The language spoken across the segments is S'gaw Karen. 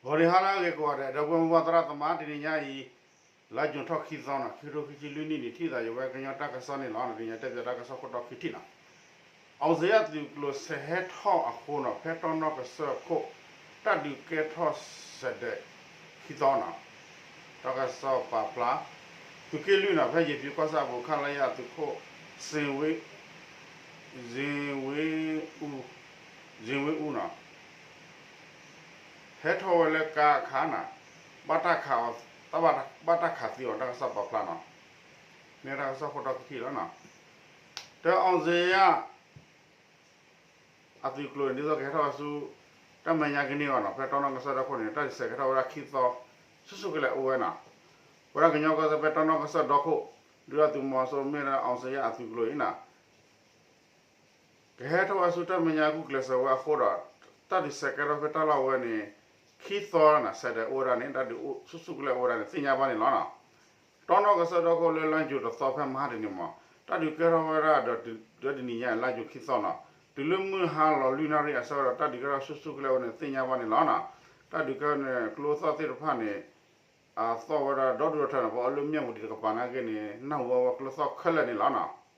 ဂီၤနံၤဟါလၢအဂ့ၤကိးဂၤဒဲး ဒီပုၢ်ဝဲၢ်မုၢ်ဘၣ်သရၣ်သမါ တနံၤညါအံၤ လါယူၤထီၣ်ခံသီနီၤ ခံကထိခံဆံလွံၢ်နံၣ်န့ၣ် ထံၣ်သးယဝဲကညီတၢ်ကစီၣ်န့ၣ်လီၤ. တနံၤညါတဲပၠးတၢ်ကစီၣ်ခိၣ်တီခံထံၣ်နီၤ. အီစ့ၣ်ယၣ်သုးကျိၤစဲးဟဲထီၣ်အဃိနီၤ ဖဲတီနီၣ်ကစၢၢ်ခိၣ် တၢ်ဒုးကဲထီၣ်စဲးဒဲးခံသီနီၤ တၢ်ကစီၣ်ပာ်ဖျါ သုးက့လွံၢ်နီၤ ဖဲယ့ၤဖံးကီၢ်ဆၣ်အပူၤ ခလရအသုးခိၣ် စ့ဝ့ စ့ဝ့အူ စ့ဝ့အူနီၤ ဟဲထီၣ်ဝဲလၢကါအခါနီၤ ဘၣ်တၢ်ခးအီၤ ဘၣ်တၢ်ခးသံအီၤ တၢ်ကစီၣ်ပာ်ဖျါနီၤ မ့ၢ်တၢ်ကစီၣ်ခိၣ်တီခံထံၣ်လီၤနီၤ. တၢ်အီစ့ၣ်ယၣ် အသုးကျိၤန့ၣ် ဒ်သိးကဟဲထီၣ်ဝဲဆူ တၢ်မဲာ်ညါကန့ၢ်အီၤနီၤ ဖဲတီနီၣ်ကစၢၢ်ဒီခိၣ်န့ၣ် တၢ်ဒုးစဲးကဲထီၣ်ဝဲဒၣ်ခံသီ ဆူၣ်ဆူၣ်ကလဲာ်အိၣ်ဝဲနီၤ. ဝဲဒၣ်ကညီကီၢ်စဲၣ်ဖဲတီနီၣ်ကစၢၢ်ဒီခိၣ် ဒုၣ်ဒါသုးမီၤစိရိၤမ့ၢ်ဒၣ်အီစ့ၣ်ယၣ်အသုးကျိၤအံၤနီၤ ကဟဲထီၣ်ဝဲဆူတၢ်မဲာ်ညါဂုာ်ကျဲးစၢးဝဲအဃိဒီး တၢ်ဒုးစဲးကဲထီၣ်ဖဲတၢ်လီၢ်ဝဲန့ၣ် ခံသီနီၤ စဲးဒဲးအိၣ်ဝဲဒၣ်န့ၣ် တၢ်ဒုးဆူၣ်ဆူၣ်ကလဲာ်အိၣ်ဝဲဒၣ်န့ၣ် သ့ၣ်ညါဘၣ်န့ၣ်လီၤနီၤ. တီနီၣ်ကစၢၢ်ဒီခိၣ်လၢလါယူၤတသီဖဲမဟါတနံၤမး တၢ်ဒုးကဲထီၣ်ဝဲဒၣ်ဒီးတနံၤညါ လါယူၤခံသီနီၤ တုၤလၢမုၢ်ဟါလီၤလွံၢ်နၣ်ရံၣ်အဆၢကတီၢ် တၢ်ဒုးကဲထီၣ်ဆူၣ်ဆူၣ်ကလဲာ်ဝဲန့ၣ် သ့ၣ်ညါဘၣ်န့ၣ်လီၤနီၤ. တၢ်ဒုးကဲထီၣ်န့ၣ် ကျိသီၣ်သ့ၣ်တဖၣ်န့ၣ် အသီၣ်ဝဲဒၣ်ဒီဒူၣ်ဒီထၢနီၤ ပှၤအိၣ်လၢမၠၣ်ဝတံၤတကပၤနာ်က့န့ၣ် နၢ်ဟူဝဲကျိသီၣ်ခဲလၢာ်န့ၣ်လီၤနီၤ. ဒီ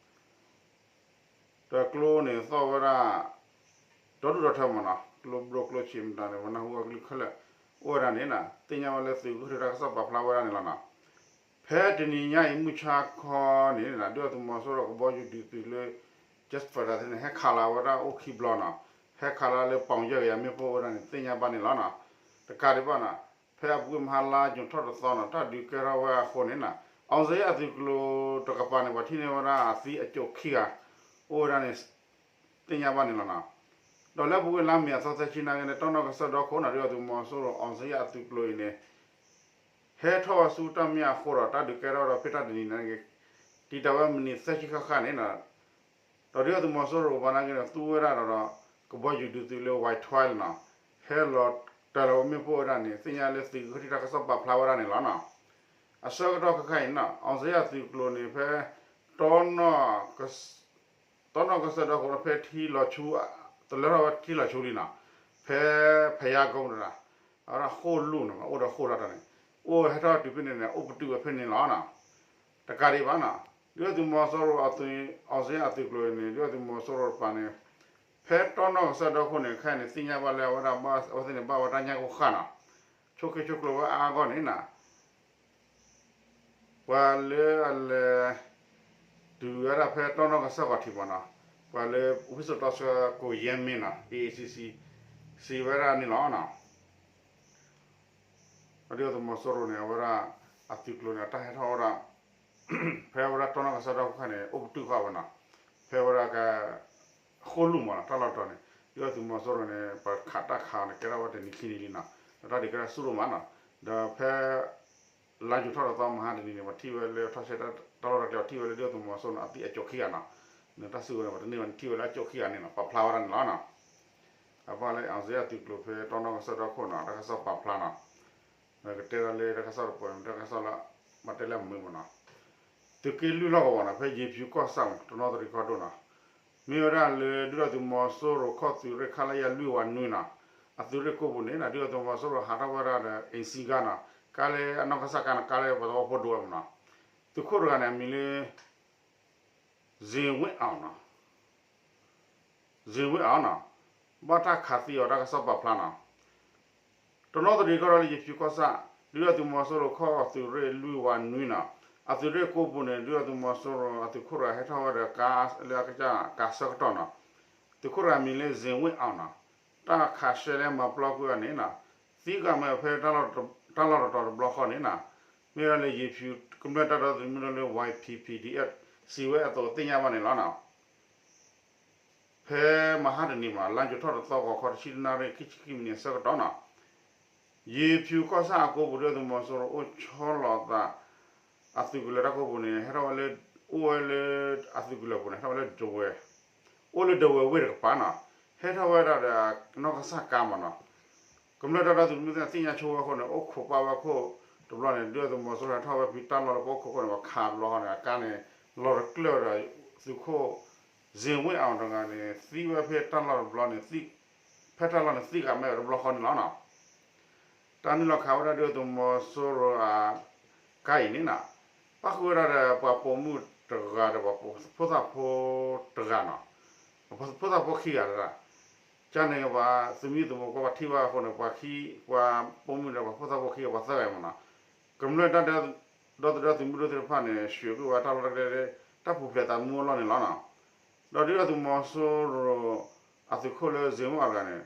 းကျိန့ၣ်သီၣ်ဝဲဒၣ် ဒီဒူၣ်ဒီထၢမးနီၤ ကျိဘျိကျိဆံးမတၤန့ၣ် ပှၤနၢ်ဟူဝဲကျိခဲလၢာ် အိၣ်ဝဲဒၣ်န့ၣ် သ့ၣ်ညါဝဲလၢသုးက့ဃုထၢတၢ်ကစီၣ်ပာ်ဖျါဝဲဒၣ်န့ၣ်လီၤနီၤ. ဖဲတနံၤညါအံၤမုၢ်ဆါခီန့ၣ် ဒုၣ်ဒါသုးမီၤစိရိၤကဘီယူၤဒုးသုးလၢ Jasper တၢ်သ့ၣ်န့ၣ် ဟဲခးလီၤဝဲဒၣ်အိၣ်ခံဘျီနီၤ ဟဲခးလီၤလၢပီၣ်ယဲၢ်ကယၤမ့ၣ်ပိၢ်ဝဲဒၣ်န့ၣ် သ့ၣ်ညါဘၣ်န့ၣ်လီၤနီၤ. တကးဒံးဘၣ်နီၤ ဖဲအပူၤကွံာ်မဟါလါယူၤထီၣ်တသီနီၤ တၢ်ဒုးကဲထီၣ်ဝဲအဃိန့ၣ်နီၤ အီစ့ၣ်ယၣ်အသုးကျိၤတကပၤန့ၣ် ပှၤထံၣ်န့ၢ်ဝဲဒၣ်အသံအကၠိာ်ခံဂၤ အိၣ်ဝဲဒၣ်န့ၣ် သ့ၣ်ညါဘၣ်န့ၣ်လီၤနီၤ. ဒီးလၢအပူၤကွံာ်လါမ့ၤအသီသၢဆံနာ်က့န့ၣ် တီနီၣ်ကစၢၢ်ဒီခိၣ်နီၤ ဒုၣ်ဒါသုးမီၤစိရိၤအီစ့ၣ်ယၣ်အသုးကျိၤအံၤန့ၣ် ဟဲထီၣ်ဝဲဆူတၢ်မ့ၢ်အဃိဒီး တၢ်ဒုးကဲထီၣ်ဒီးဖဲတၢ်တနံၤန့ၣ် တံာ်တာ်ဝဲမံးနံးသၢဆံဃၣ်ဃၣ်န့ၣ်နီၤ ဒီးဒုၣ်ဒါသုးမီၤစိရိၤကပၤနာ်က့န့ၣ် သူဝဲဒၣ်ဒီး ကဘီယူၤဒုးသုးလၢ Y twelve နီၤ ဟဲလီၤတၢ်လီၤမ့ၣ်ပိၢ်ဝဲဒၣ်န့ၣ် သ့ၣ်ညါလၢသုးက့ဃုထၢတၢ်ကစီၣ်ပာ်ဖျါဝဲဒၣ်န့ၣ်လီၤနီၤ. အဆၢကတီၢ်ခဲခါအံၤနီၤ အီစ့ၣ်ယၣ်သုးကျိၤန့ၣ် ဖဲ တီနီၣ်ကစၢၢ်ဒီခိၣ်ဖဲထံလီၤဆူ တလၢထီၣ်ဝဲထံလီၤဆူလံနီၤ ဖဲဖယါကိတရၤ အဝဲဒၣ်ဃိၣ်လူၢ်နီၤ အိၣ်ဒီးဃိၣ်လီၤတၢ်န့ၣ် အိၣ်ဟဲထီၣ်တုၤဖဲန့ၣ်န့ၣ် အိၣ်ပတုာ်ဝဲဖဲန့ၣ်လီၤနီၤ. တကးဒံးဘၣ်နီၤ ဒုၣ်ဒါသုးမီၤစိရိၤအသုး အီစ့ၣ်ယၣ်အသုးကျိၤန့ၣ် ဒုၣ်ဒါသုးမီၤစိရိၤတကပၤန့ၣ် ဖဲတီနီၣ်ကစၢၢ်ဒီခိၣ်န့ၣ် ခဲအံၤန့ၣ် သ့ၣ်ညါဘၣ်လၢအဝဲဒၣ် အဝဲသ့ၣ်န့ၣ် ဘၣ်ဝဲတၢ်ညၣ်ကိၢ်ဃၢ်နီၤ ဆိၣ်ဂ့ၤဆိၣ်ကျိၤဝဲအါအါဂီၢ်န့ၣ်နီၤ ပှၤလၢအလဲၤ တုၤဝဲဒၣ်ဖဲတီနီၣ်ကစၢၢ်ခီၣ်ထံးမးနီၤ ပှၤလၢ ဝံစိာ်တီဆှၢကိးယဲမ့ၢ်နီၤ A A C C စံးဝဲဒၣ်န့ၣ်လီၤနီၤ. ဒုၣ်ဒါသုးမီၤစိရိၤန့ၣ် အဝဲဒၣ် အသုးကျိၤန့ၣ် အတၢ်ဟဲထီၣ်ဝဲဒၣ် ဖဲအဝဲဒၣ်တီနီၣ်ကစၢၢ်ဒီခိၣ်ခါန့ၣ် အိၣ်ပတုာ်ဃာ်ဝဲနီၤ ဖဲအဝဲဒၣ်က ဃိၣ်လူၢ်မးနီၤ တၢ်လီၢ်တတီၤန့ၣ် ဒုၣ်ဒါသုးမီၤစိရိၤန့ၣ် ပှၤခးတၢ်ခးအီၤန့ၣ် ကဲထီၣ်ဝဲတနံၤခံနံၤလံနီၤ ဒီးတၢ်ဒုးကဲထီၣ်ဆူၣ်ဒိၣ်မးနီၤ ဒီးဖဲ လါယူၤထီၣ်တသီမဟါတနံၤန့ၣ် ပှၤထံၣ်ဝဲလၢထီၣ်ဆဲးတၢ်လီၢ်တၢ်ကျဲ ပှၤထံၣ်ဝဲလၢဒုၣ်ဒါသုးမီၤစိရိၤန့ၣ် အသံအကၠိာ်ခံဂၤနီၤ န့ၣ်တၢ်စုကဝဲၤန့ၣ် ပှၤတန့ၢ်ဝဲန့ၣ် ထံၣ်ဝဲလၢအကၠိာ်ခံဂၤန့ၣ်နီၤ ပာ်ဖျါဝဲဒၣ်န့ၣ်လီၤနီၤ အဘၣ်လၢအီစ့ၣ်ယၣ်သုးကျိၤဖဲတီနီၣ်ကစၢၢ်ဒီခိၣ်နီၤ တၢ်ကစီၣ်ပာ်ဖျါနီၤ ကတဲဒၣ်လၢတၢ်ကစီၣ်တပှဲၤ တၢ်ကစီၣ်လၢ ဘၣ်တဲလၢအမုာ်မးနီၤ သုးက့လွံၢ်လီၢ်ကဝီၤနီၤ ဖဲယ့ၤဖၠူၤကီၢ်ဆၣ်မး တနီသရံၣ်ကီၢ်ဒိၣ်နီၤ မ့ၢ်ဝဲဒၣ်လၢဒုၣ်ဒါသုးမီၤစိရိၤခီၣ်သုးရ့ၣ် ခလရ လွံၢ်ဝးနွံနီၤ အသုးရ့ၣ်ကိးပူၤန့ၣ် ဒုၣ်ဒါသုးမီၤစိရိၤဟးထီၣ်ဝဲဒၣ်ဒီး အ့ၣ်စံဂါနီၤ ကါလၢအနီၢ်ကစၢ်ကါန့ၣ် ကါလၢပှၤသဝီဖိဒိးဝဲမးနီၤ သုးခိၣ်တဂၤန့ၣ် အမံၤလၢ စ့ဝ့အီၤနီၤ စ့ဝ့အီၤနီၤ ဘၣ်တၢ်ခးသံအီၤတၢ်ကစီၣ်ပာ်ဖျါနီၤ တနီသရံၣ်ကီၢ်ဒိၣ်လၢယ့ၤဖၠူၤကီၢ်ဆၣ် ဒုၣ်ဒါသုးမီၤစိရိၤခီၣ်သုးရ့ၣ်လွံၢ်ဝးနွံနီၤ အသုးရ့ၣ်ကိးပူၤန့ၣ် ဒုၣ်ဒါသုးမီၤစိရိၤအသုးခိၣ်တဂၤဟဲထီၣ်ဝဲဒီးကါလၢအကစၢ်ကါဆၢကတီၢ်နီၤ သုးခိၣ်တဂၤမံၤလၢစ့ဝ့အီၤနီၤ တၢ်ခးရှဲလၢမၤပျီကွံာ်အီၤန့ၣ်နီၤ သံကွံာ်မ့ၢ်ဖဲ တၢ်လီၢ်တတီၤတဘျီဃီန့ၣ်နီၤ မ့ၢ်ဝဲဒၣ်လၢယ့ၤဖၠူၤ ကမျၢၢ်တၢ်ဒီသဒၢသုးမုၢ်ဒိၣ်လၢ Y P P D F စံးဝဲအသိးသ့ၣ်ညါဘၣ်န့ၣ်လီၤနီၤ ဖဲမဟါတနံၤမး လါယူၤထီၣ်တသီ ဂီၤခီတဆံတနၣ်ရံၣ် ခံဆံခံမံးနံးအဆၢကတီၢ်နီၤ ယ့ၤဖၠူၤကီၢ်ဆၣ်အကိးပူၤ ဒုၣ်ဒါသုးမီၤစိရိၤအိၣ်ဆီလီၤအသး အသုးကလၢၤတၢ်ကိးပူၤန့ၣ် ဟဲထီၣ်ဝဲလၢ အိၣ်ဝဲလၢ အသုးကလၢၤပူၤန့ၣ် ဟဲထီၣ်ဝဲလၢဒဝဲၢ် အိၣ်လၢဒဝဲၢ်ဝ့ၢ်တကပၤနီၤ ဟဲထီၣ်ဝဲဒၣ်ဒီးနီၢ်ကစၢ်ကါမးနီၤ ကမျၢၢ်တၢ်ဒီသဒၢသုးမုၢ်ဒိၣ်သ့ၣ်ညါဆိဝဲအဃိန့ၣ် အိၣ်ခိးပာ်ဝဲခိၣ်တဘျီန့ၣ် ဒုၣ်ဒါသုးမီၤစိရိၤဟဲထီၣ်ဝဲဖဲတၢ်လီၢ်လၢပအိၣ်ခိးခိၣ်န့ၣ် ပှၤခးတဘျီဃီန့ၣ် အကါန့ၣ် လီၤတကျၢၢ်ဒီး သုးခိၣ် စ့ဝ့အီၤတဂၤန့ၣ် သံဝဲဖဲတၢ်လီၢ်တဘျီန့ၣ် ဖဲတၢ်လီၢ်န့ၣ်သံဂၤမ့ၢ်ဝဲတဘျီဃီန့ၣ်လီၤနီၤ တၢ်နုာ်လီၤခးဝဲဒၣ်ဒုၣ်ဒါသုးမီၤစိရိၤအ ကါအံၤန့ၣ်နီၤ, ပၣ်ဃုာ်ဝဲဒၣ်ဒီးပှၤပိာ်မုၣ်တဂၤဒီးပှၤဖိသၣ်ဖိတဂၤနီၤ, ပှၤဖိသၣ်ဖိခံဂၤတဂၤ, ကန့ၣ်ပှၤသုးမုၢ်သံၣ်ဘိကွၢ်ပှၤထံၣ်ဘၣ်အဃိန့ၣ် ပှၤခံ ပှၤပိာ်မုၣ်ဒီးပှၤဖိသၣ်ဖိခံဂၤ ပှၤသၢဂၤမ့ၢ်နီၤ, ကမျၢၢ်တၢ်ဒီသဒၢသုးမုၢ်ဒိၣ်သ့ၣ်တဖၣ်န့ၣ် ဆှၢကွံာ်ဝဲတၢ်လီၢ်တၢ်ကျဲလၢ တၢ်ပူၤဖျဲးသးသမူအလီၢ်န့ၣ်လီၤနီၤ. ဒီးဒုၣ်ဒါသုးမီၤစိရိၤ အသုးခိၣ်လၢ စ့မီၣ် အတဂၤန့ၣ်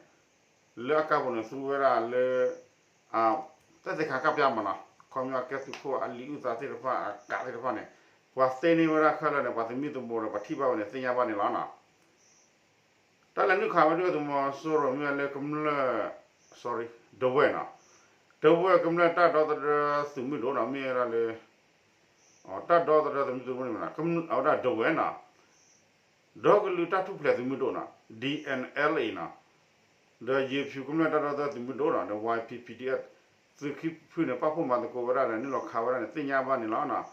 လၢအကါပူၤန့ၣ် သူဝဲဒၣ်လၢ သ့ၣ်သ့ၣ်ခါကၢ်ပၠါမ့ၢ်နီၤ, ခီပညီကဲသုးခိၣ်အလံာ်အုၣ်သးသ့ၣ်တဖၣ် အကးသ့ၣ်တဖၣ်န့ၣ် ပှၤသ့န့ၢ်ဝဲဒၣ်ခဲလၢာ်န့ၣ် ပှၤသုးမုၢ်သံၣ်ဘိဒီးပှၤထံၣ်ဘၣ်ဝဲန့ၣ် သ့ၣ်ညါဘၣ်န့ၣ်လီၤနီၤ. တၢ်လဲၤနုာ်ခးဝဲဒုၣ်ဒါသုးမီၤစိရိၤမ့ၢ်ဝဲလၢကမျၢၢ် sorry ဒဝဲၢ်နီၤ, ဒဝဲၢ်ကမျၢၢ်တၢ်ဒီသဒၢသုးမုၢ်ဒိၣ်နီၤ မ့ၢ်ဝဲဒၣ်လၢ တၢ်ဒီသဒၢသုးမုၢ်ဒိၣ်န့ၣ် အဝဲဒၣ်ဒဝဲၢ်နီၤ, ဒီကလုာ်တၢ်ထူၣ်ဖျဲးသုးမုၢ်ဒိၣ်နီၤ ဒံၣ်အဲၣ်အ့လ်အ့ နီၤ, ဒီးယ့ၤဖၠူၤကမျၢၢ်တၢ်ဒီသဒၢသုးမုၢ်ဒိၣ်နီၤ ဒီး ဝါအံၤပံၣ်ပံၣ်ဒံၣ်အ့ၣ် သုးခံဖုန့ၣ် ပာ်ဖှိၣ်မၤသကိးဝဲဒၣ်ဒီး နုာ်လီၤခးဝဲဒၣ်န့ၣ် သ့ၣ်ညါဘၣ်န့ၣ်လီၤနီၤ.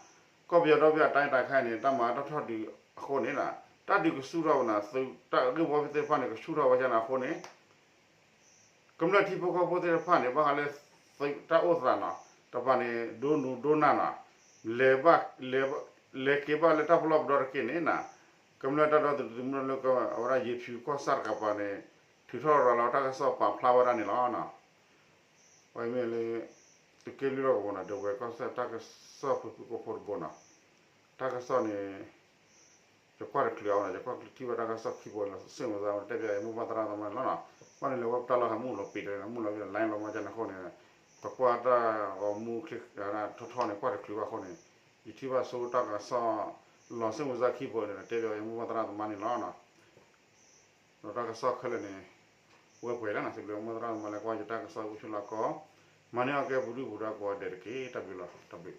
ကီၢ်ပယီၤဒီဘ့ၣ်အတၢ်အဲၣ်တၢ်ခါအံၤန့ၣ် တၢ်မၤအါထီၣ်ထီၣ်ဒံးအဃိန့ၣ် တၢ်ဒုးကဆူၣ်ထီၣ်ဝဲနီၤ သုးတၢ်အဂ့ၢ်ဝီသ့ၣ်တဖၣ်န့ၣ် ကဆူၣ်ထီၣ်ဝဲဒၣ်န့ၣ်အဃိန့ၣ် ကမျၢၢ်ထံဖိကီၢ်ဖိသ့ၣ်တဖၣ်န့ၣ် ဘၣ်ဃးလၢသုးတၢ်အိၣ်သးနီၤ တပၤန့ၣ် ဒိနူဒိနၢ်နီၤ, လဲၤဘၣ် လဲၤက့ၤဘၣ်လၢတၢ်ပလီၢ်ပဒီတက့ၢ်န့ၣ်နီၤ, ကမျၢၢ်တၢ်ဒီသဒၢသုးမုၢ်ဒိၣ်လၢအဝဲဒၣ်ယ့ၤဖၠူၤကီၢ်ဆၣ်တကပၤန့ၣ် ထုးထီၣ်ရၤလီၤတၢ်ကစီၣ်ပာ်ဖျါဝဲဒၣ်န့ၣ်လီၤနီၤ. အဝဲမ့ၢ်လၢ သုးက့လွံၢ်လီၢ်ကဝီၤနီၤ ဒဝဲၢ်ကီၢ်ဆၣ်တၢ်ကစီၣ်ဖုၣ်ဖုၣ်ကိာ်ဖိတဘိနီၤ, တၢ်ကစီၣ်န့ၣ် ယကွၢ်တချုးအီၤနီၤ ယကွၢ်ထံၣ်ဘၣ်တၢ်ကစီၣ်ခံဘိလီၤ စ့ၢ်မုၢ်သးဝဲတဲပၠးယမိၢ်ပၢ်သရၣ်သမါန့ၣ်လီၤနီၤ. ဘၣ်န့ၣ်လဲၤဝဲပတၢ်လီၢ်ဟဲမုၢ်လီၤပံာ်တၢ်န့ၣ် မုၢ်လီၤပံာ်တၢ် လိုင်းလီၤမးကန့ၣ်အဃိန့ၣ် ပကွၢ်တၢ်ဂီၤမူချ့ထီထီန့ၣ် ကွၢ်တချုးဘၣ်အဃိန့ၣ် ယထံၣ်ဘၣ်ဆိတၢ်ကစီၣ် လီၤစ့ၢ်မုၢ်သးခံဘိန့ၣ် တဲပၠးယမိၢ်ပၢ်သရၣ်သမါန့ၣ်လီၤနီၤ. ဒီးတၢ်ကစီၣ်ခဲလၢာ်န့ၣ် ဝဲပှဲၤလၢနီၤ စံးဘျုးမိၢ်သရၣ်သမါလၢကွၢ်ယတၢ်ကစီၣ်အိၣ်ဆူၣ်လၢကီၢ်, မၤန့ၢ်အီၣ်ကဲပူၤဒုၣ်ပူၤဒါကိးဂၤဒဲးတက့ၢ်. တၢ်ဘျုးလီၤ တၢ်ဘျုး